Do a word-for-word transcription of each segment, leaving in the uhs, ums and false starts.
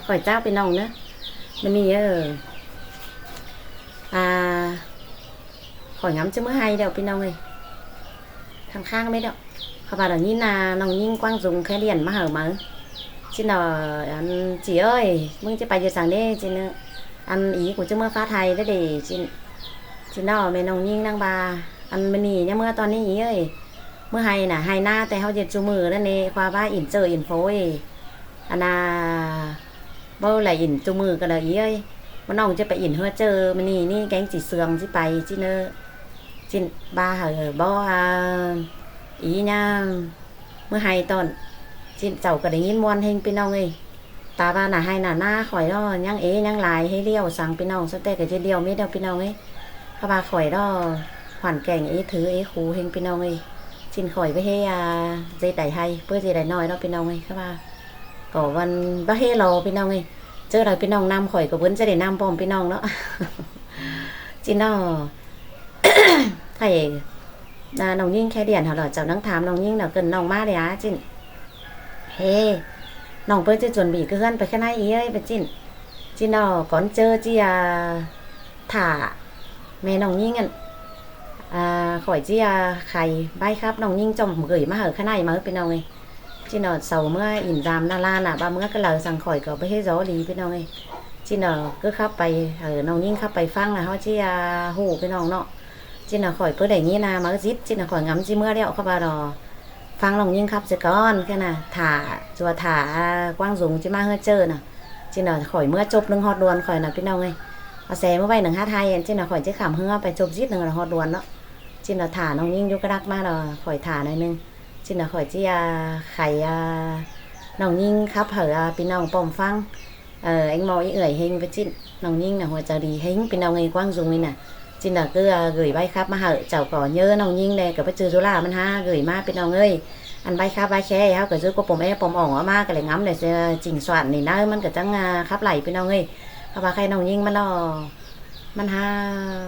Khỏi chảu ꞌpi ꞌnọng ꞌnớ. ꞌMự ꞌnị, ơ, à, khỏi ngắm ꞌchớ ꞌmứa ꞌhay đéo ꞌpi ꞌnọng ơi. Khăng khăng ꞌmí đéo. Khảu ꞌva đảy ꞌnghín ꞌna ꞌnọng ꞌnhính ꞌquáng Dung khe điện ꞌmá hảư máư. ꞌChí ꞌnọ, ăn, ꞌchí ơi, ꞌmứng ꞌchí pay dú săng ꞌnị, ꞌchí ꞌnớ. Ăn ꞌí cu ꞌchớ ꞌmứa phát ꞌhay đé đê, ꞌchí, ꞌchí ꞌnọ, ꞌme ꞌnọng ꞌnhính ꞌnăng ꞌva, ăn ꞌmự ꞌnị ꞌnhá ꞌmứa ꞌtọn ꞌnị ꞌí ơi. ꞌMứa ꞌhay ꞌna, ꞌhay ꞌná ꞌtẹ ꞌháu ꞌdệt ꞌchu ꞌmự ꞌnớ ꞌnị, ꞌkhua ꞌva ỉn ꞌchợ ỉn phô ê. Ăn ꞌna, báu đảy ỉn ꞌchu ꞌmự ꞌcọ đảy ꞌí ơi. ꞌMự ꞌnọng ꞌchí pay ỉn ꞌhứa ꞌchợ ꞌmự ꞌnị ꞌnị, kéng ꞌchí sương ꞌchí pay, ꞌchí ꞌnớ. ꞌChí ꞌva hảư báu, à, ꞌí ꞌnhá ꞌmứa ꞌhay ꞌtọn. ꞌChí chảu ꞌcọ đảy ꞌnghín ꞌmuôn ꞌhêng ꞌpi ꞌnọng ơi. Ta ꞌva ꞌna ꞌhay ꞌna ꞌná khỏi ꞌnọ, ꞌnhắng ế ꞌnhắng lai ꞌhế ꞌlẹo săng ꞌpi ꞌnọng, ꞌsớ ꞌtẹ ꞌcọ ꞌchí ꞌlẹo ꞌmí đéo ꞌpi ꞌnọng ơi. Khảu ꞌva khỏi ꞌnọ, hoàn cảnh ế thứ ế khu ꞌhêng ꞌpi ꞌnọng ơi. ꞌChí khỏi báu ꞌhế, à, ꞌdệt đảy ꞌhay, ꞌpưa ꞌdệt đảy ꞌnọi ꞌnọ ꞌpi ꞌnọng ơi. Khảu ꞌva ꞌcọ ꞌvăn báu ꞌhế lo ꞌpi ꞌnọng ơi. ꞌChớ đảy ꞌpi ꞌnọng ꞌnăm khỏi ꞌcọ ꞌvắn ꞌchớ đảy ꞌnăm ꞌpọm ꞌpi ꞌnọng ꞌnớ. ꞌChí ꞌnọ, ꞌtẹ, à, ꞌnọng ꞌnhính khe điện hảư ꞌlọ chảu ꞌnăng tham ꞌnọng ꞌnhính ꞌnọ ꞌcợn ꞌnọng ꞌmá đé á ꞌchí. ꞌHế, ꞌnọng ꞌpưa ꞌchí chuẩn bị ꞌcứ ꞌhướn pay ꞌkhớn ꞌnái ꞌí ơi, pay ꞌchí. ꞌChí ꞌnọ, cón ꞌchớ ꞌchí, à, thả ꞌme ꞌnọng ꞌnhính ăn, à, khỏi ꞌchí, à, khay bái khắp ꞌnọng ꞌnhính ꞌchom gửi ꞌmá hảư ꞌkhớn ꞌnái ꞌmá ꞌpi ꞌnọng ơi. ꞌChí ꞌnọ, sau ꞌmứa ỉn dam ꞌna ꞌlan ꞌna, ꞌva ꞌmứa cá đaư săng khỏi ꞌcọ báu ꞌhế dú đi ꞌpi ꞌnọng ơi. ꞌChí ꞌnọ, ꞌcứ khắp pay, ờ, ꞌnọng ꞌnhính khắp pay ꞌphắng ꞌna ꞌháu ꞌchí, à, ꞌhụ ꞌpi ꞌnọng ꞌnọ. ꞌChí ꞌnọ, khỏi ꞌpưa đảy ꞌnghín ꞌna ꞌmá ꞌdệt, ꞌchí ꞌnọ, khỏi ngắm ꞌchí ꞌmứa ꞌlẹo, khảu ꞌva ꞌnọ ꞌphắng ꞌnọng ꞌnhính khắp ꞌsớ cón, ꞌkhẹ ꞌna, thả, ꞌchua thả, à, ꞌquáng Dung ꞌchí ꞌmá ꞌhứa ꞌchợ ꞌnọ. ꞌChí ꞌnọ, khỏi ꞌmứa chốp ꞌnưng ꞌhọt đuôn khỏi ꞌnọ ꞌpi ꞌnọng ơi. Au xe ꞌmứa ꞌvạy ꞌnưng ꞌhắt ꞌhay, ꞌchí ꞌnọ, khỏi ꞌchí khảm ꞌhứa pay chốp ꞌdệt ꞌnưng ꞌhọt đuôn ꞌnọ. ꞌChí ꞌnọ, thả ꞌnọng ꞌnhính dú cá đắc ꞌmá ꞌnọ, khỏi thả ꞌnọi ꞌnưng. ꞌChí ꞌnọ, khỏi ꞌchí, à, khay, à, ꞌnọng ꞌnhính khắp hảư, à, ꞌpi ꞌnọng ꞌpọm ꞌphắng. Ờ, anh ꞌmo ꞌí ưởi ꞌhêng pay ꞌchí. ꞌNọng ꞌnhính ꞌnọ ꞌhua chaư đi ꞌhêng ꞌpi ꞌnọng ơi, ꞌquáng Dung ꞌnị ꞌnạ. ꞌChí ꞌnọ ꞌcứ, à, gửi bái khắp ꞌmá hảư chảu ꞌcọ ꞌnhớ ꞌnọng ꞌnhính đé, ꞌcọ báu ꞌchư dú ꞌla ꞌmắn ꞌhá gửi ꞌmá ꞌpi ꞌnọng ơi. Ăn bái khắp bái khe ꞌháu ꞌcọ dú ꞌcọ pom é pom ỏng ꞌmá ꞌcọ đảy ngắm đé, chỉnh soạn ꞌnị ꞌnớ ꞌmắn ꞌcọ chắng, à, khắp đảy ꞌpi ꞌnọng ơi. Khắp ꞌva khay ꞌnọng ꞌnhính ꞌmắn ꞌlo ꞌmắn ꞌhá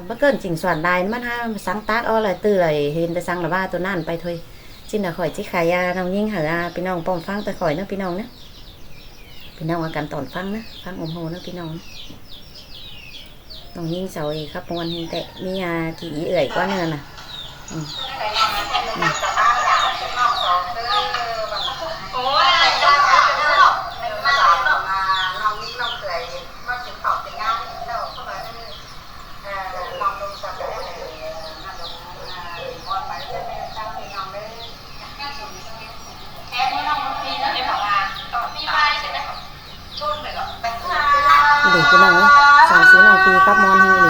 báu ꞌcợn chỉnh soạn đảy, ꞌmắn ꞌhá sáng tác ó lai ꞌtứ lai hên té săng lai ꞌva tô ꞌnặn pay thôi. ꞌChí ꞌnọ khỏi ꞌchí khay, à, ꞌnọng ꞌnhính hảư, à, ꞌpi ꞌnọng ꞌpọm ꞌphắng ꞌtẹ khỏi ꞌnớ ꞌpi ꞌnọng ꞌnớ. ꞌPi ꞌnọng ꞌcọ căn tỏn ꞌphắng ꞌnớ, ꞌphắng ủng hộ ꞌnớ ꞌpi ꞌnọng ꞌnớ. ꞌNọng ꞌnhính sau ꞌnị khắp ꞌmuôn ꞌhêng ꞌtẹ, ꞌmí, à, kỉ ꞌí ưởi ꞌquá ꞌnớ ꞌnạ. Ừ. Ừ. Đi ꞌpi ꞌnọng ơi, săng sí ꞌnọng ꞌpi khắp ꞌmuôn ꞌhêng đi.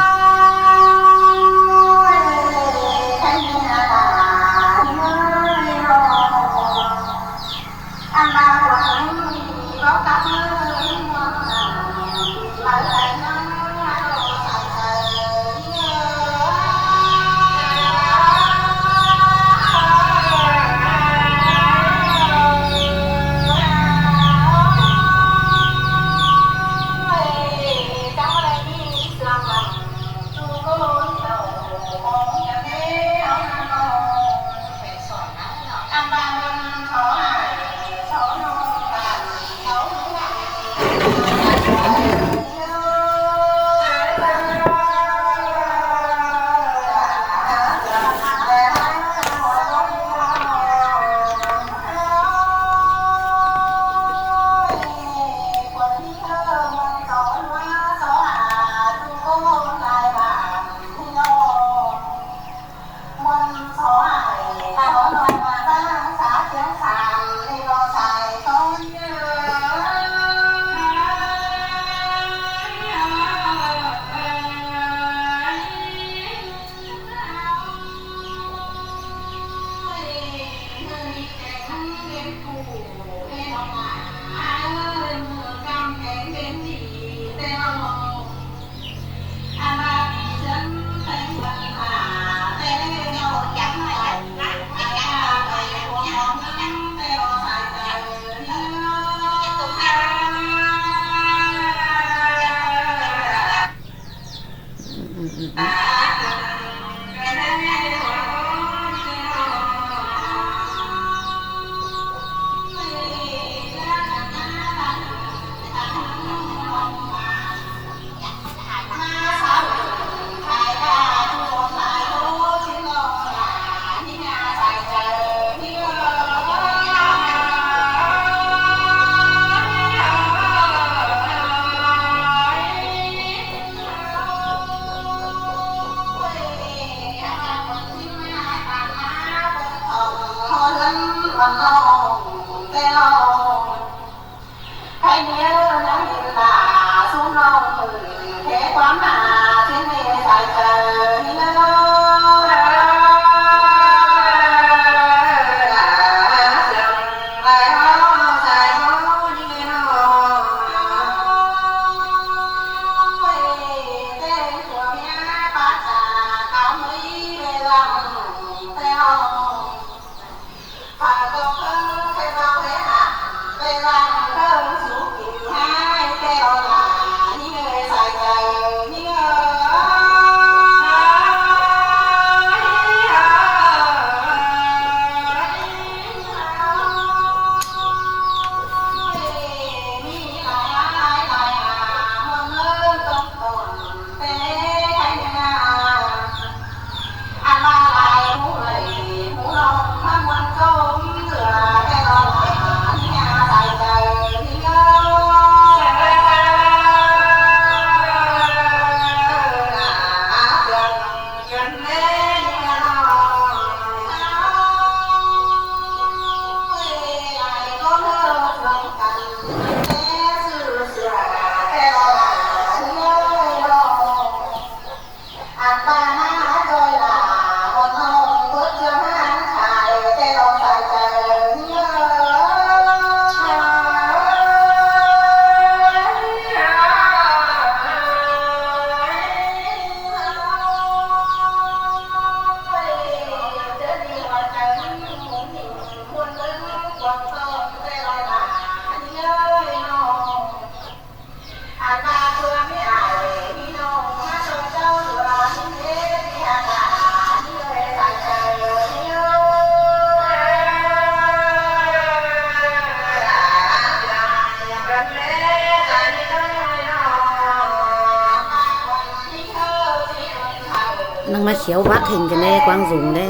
ꞌNăng ꞌmá khiếu vác hên ꞌcọ ꞌnị, quang dúng ꞌnị.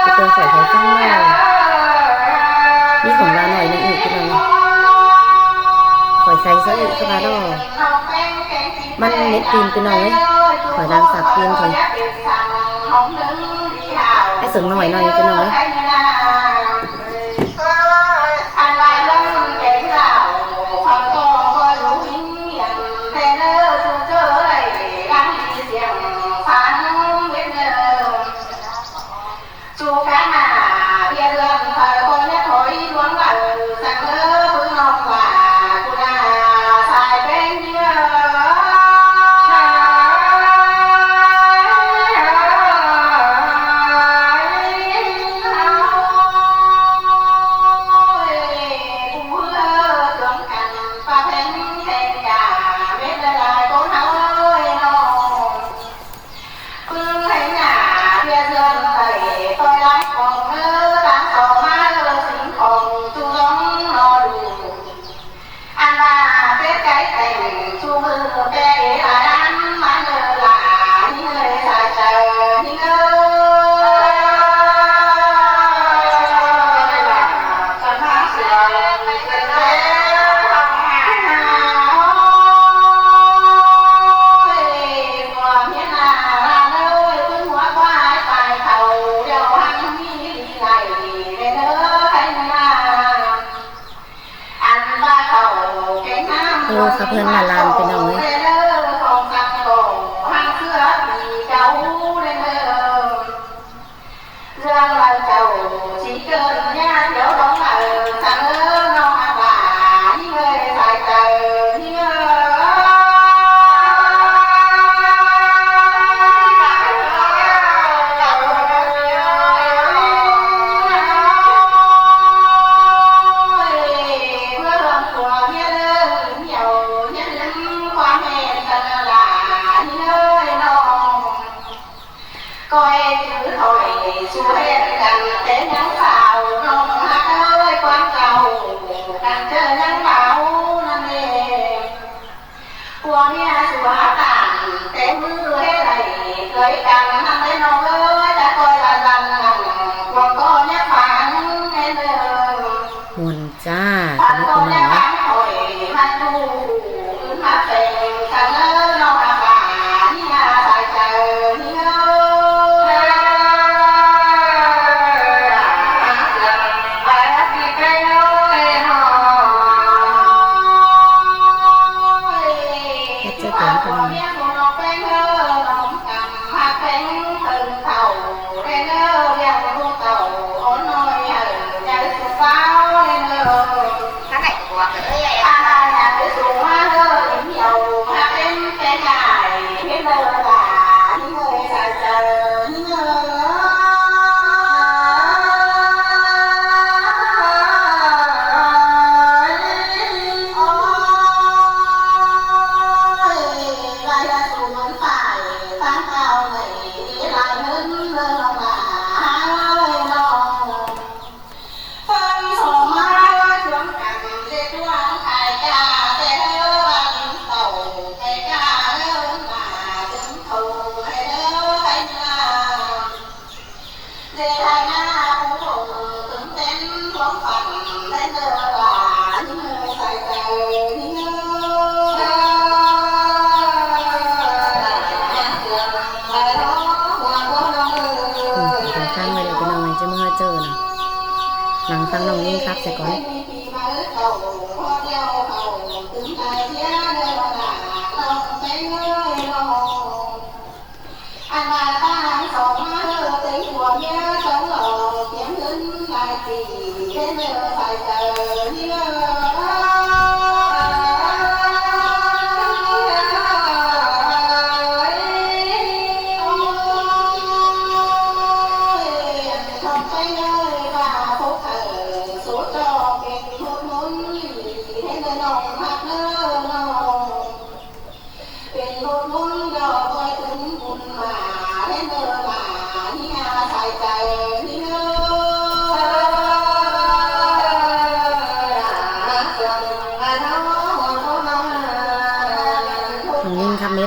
ꞌTưa khỏi khay ꞌphắng ꞌnọi. ꞌMí khong ꞌva ꞌnọi ꞌnị ꞌnị ꞌpi ꞌnọng. Khỏi khay sáư ꞌnị ꞌcọ ꞌva ꞌnọ. ꞌMắn nết pin ꞌpi ꞌnọng ới. Khỏi đang sạc pin thôi. Hãy sướng ꞌnọi ꞌnọi ꞌpi ꞌnọng ới. Ơ, khắp ꞌhướn ꞌmá ꞌlan ꞌpi ꞌnọng ới. Muôn ꞌchá, ꞌpi ꞌnọng ới. Ư, ꞌcọ khăng ꞌvạy ꞌlẹo ꞌpi ꞌnọng ới, ꞌchớ ꞌmưa ꞌchớ ꞌnị. Lăng ꞌphắng ꞌnọng ꞌnhính khắp sia cón.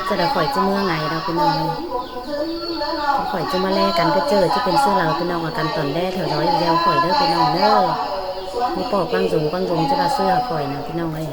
Chảu đaư khỏi ꞌchí ꞌmứa ngay đaư ꞌpi ꞌnọng ꞌnớ. Khỏi ꞌchí ꞌmứa ꞌlé căn cá ꞌchớ ꞌchí pên ꞌsứ đaư ꞌpi ꞌnọng ꞌmá căn tỏn ꞌlé theo dõi video khỏi đaư ꞌpi ꞌnọng ꞌnớ. ꞌMí ꞌpọ ꞌquáng dông ꞌquáng dông ꞌchí ꞌva ꞌsứ hảư khỏi ꞌnớ ꞌpi ꞌnọng ơi.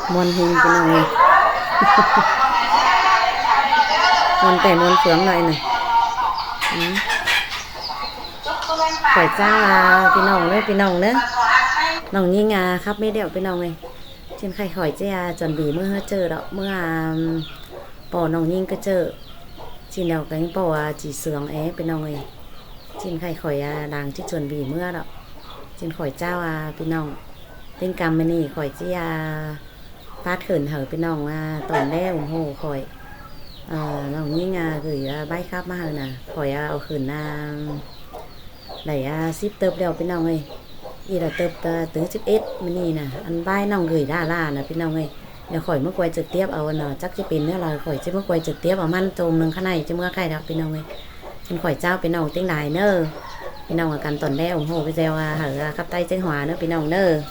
ꞌMuôn ꞌhêng ꞌpi ꞌnọng ơi. ꞌMuôn ꞌtẹ ꞌmuôn phướng ꞌnọi ꞌnớ. Khỏi ꞌcháo ꞌpi ꞌnọng ꞌnớ, ꞌpi ꞌnọng ꞌnớ. ꞌNọng ꞌnhính khắp mết đéo ꞌpi ꞌnọng ơi. ꞌChịn khay khỏi ꞌchí chuẩn bị ꞌmứa ꞌhớ ꞌchớ đỏ, ꞌmứa ꞌpọ ꞌnọng ꞌnhính cá ꞌchớ. ꞌChịn đéo kéng ꞌpọ chỉ sướng é ꞌpi ꞌnọng ơi. ꞌChịn khay khỏi đang ꞌchí chuẩn bị ꞌmứa đỏ. ꞌChịn khỏi ꞌcháo ꞌpi ꞌnọng. ꞌTếng căm ꞌmự ꞌnị khỏi ꞌchí phát khửn hảư ꞌpi ꞌnọng tỏn ꞌlé ủng hộ khỏi. ꞌNọng ꞌnhính gửi bái khắp ꞌmá hảư ꞌnớ. Khỏi au khửn đảy síp tớp đéo ꞌpi ꞌnọng ơi. ꞌI đỏ tớp tứ síp ết ꞌmự ꞌnị ꞌnớ. Ăn bái ꞌnọng gửi đa la ꞌnớ ꞌpi ꞌnọng ơi. Đéo khỏi ꞌmứa quay trực tiếp au ꞌnớ, chắc ꞌchí pên ꞌnớ là khỏi ꞌchí ꞌmứa quay trực tiếp au ꞌmắn tôm ꞌnưng khắp ꞌnị ꞌchí ꞌmứa khay đaư ꞌpi ꞌnọng ơi. ꞌChịn khỏi ꞌcháo ꞌpi ꞌnọng ꞌtếng lai ꞌnớ. ꞌPi ꞌnọng căn tỏn ꞌlé ủng hộ video hảư khắp ꞌTáy ꞌchếng hua ꞌnớ ꞌpi ꞌnọng ꞌnớ.